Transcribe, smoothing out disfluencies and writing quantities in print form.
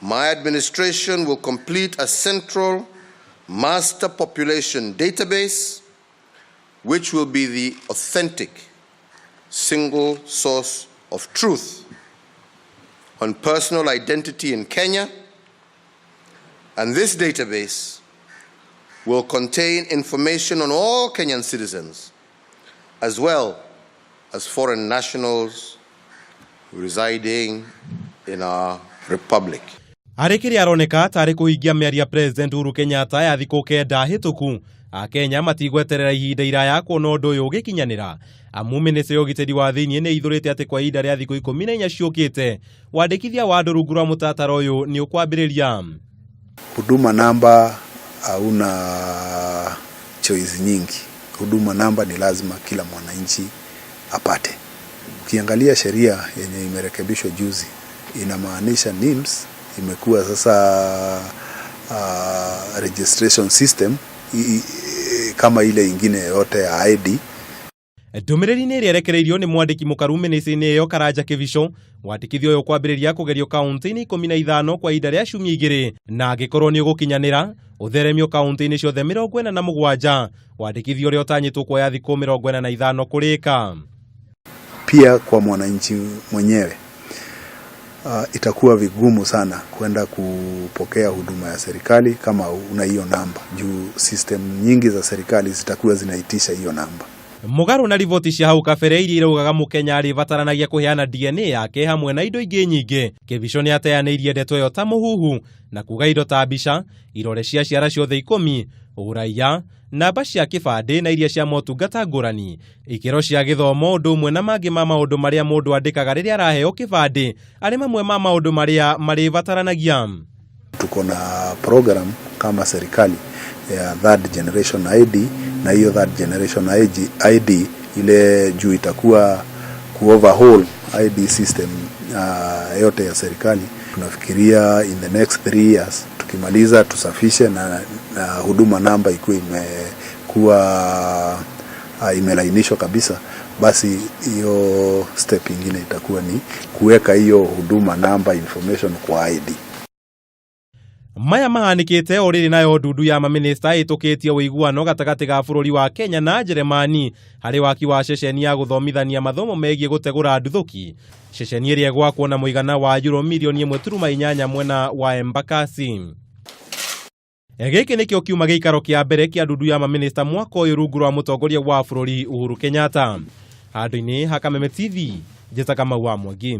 My administration will complete a central master population database, which will be the authentic single source of truth on personal identity in Kenya. And this database will contain information on all Kenyan citizens, as well as foreign nationals residing in our republic. Harĩ kĩrĩa aroneka tarĩ kũhingia mĩario ya President Uhuru Kenyatta ya thikũ 9 hĩtũku, Akenya matigweterera ihinda iraya kuona ũndũ ũyũ ũgĩkinyanĩra, amu mĩnĩstrĩ ya ũgitĩri wa thĩinĩ nĩ ithũrĩte atĩ kwa ihinda rĩa thikũ 14 ciũkĩte, wandĩkithia wa andũ rungu rwa mũtaratara ũyũ nĩ ũkwambĩrĩria. Huduma namba hauna choice nyingi. Huduma namba ni lazima kila mwananchi apate. Ukiangalia sheria yenye imerekebishwa juzi, inamaanisha NIMS imekuwa sasa registration system kama ile ingine yote ya ID. Ndũmĩrĩri-inĩ ĩrĩa ĩrekereirio nĩ mwandĩki mũkaru mĩnĩstrĩ-inĩ ĩyo Karanja Kĩbico, wandĩkithia ũyũ kwambĩrĩria kũgerio kaunti-inĩ 15 kwa ihinda rĩa ciumia 2, na angĩkorwo nĩ ũgũkinyanĩra ũtheremio kaunti-inĩ ciothe 47, wandĩkithia ũrĩa ũtanyĩtwo kuoya thikũ 45 kũrĩka. Pia kwa mwananchi mwenyewe itakuwa vigumu sana kwenda kupokea huduma ya serikali kama una hiyo namba, juu system nyingi za serikali zitakuwa zinaitisha hiyo namba. Mũgarũ na riboti cia hau kabere iria iraugaga mũkenya arĩbataranagia kũheana DNA yake hamwe na indo ingĩ nyingĩ, Kĩbico nĩ ateanĩirie ndeto ĩyo ta mũhuhu na kuga indo ta mbica, irore cia ciara ciothe 10, ũraiya, namba cia kĩbandĩ na iria cia motungata ngũrani, ikĩro cia gĩthomo, ũndũ ũmwe na mangĩ ma maũndũ marĩa mũndũ andĩkaga rĩrĩa araheo kĩbandĩ, arĩ mamwe ma maũndũ marĩa marĩbataranagia. Tuko na program kama serikali ya third generation ID, na hiyo third generation ID, ID ile juu itakuwa ku overhaul ID system yote ya serikali. Tunafikiria in the next 3 years tukimaliza tusafishe na huduma namba ikuwe imekuwa imelainishwa kabisa, basi hiyo step ingine itakuwa ni kuweka hiyo huduma namba information kwa ID. Maya mahanĩkĩte o rĩrĩ nayo ndundu ya mamĩnĩsta ĩtũkĩtie ũiguano gatagatĩ ga bũrũri wa Kenya na Njeremani harĩ waki wa ceceni ya gũthomithania mathomo megiĩ gũtegũra nduthũki, ceceni ĩrĩa ĩgwakwo na mũigana wa euro mirioni 1.8 mwena wa Embakasi. Gĩkĩ nĩkĩo kiuma gĩikaro kĩa mbere kĩa ndundu ya mamĩnĩsta mwaka ũyũ rungu rwa mũtongoria wa bũrũri Uhuru Kenyatta. Handũ-inĩ ha Kameme TV, njĩtaga Kamau wa Mwangi.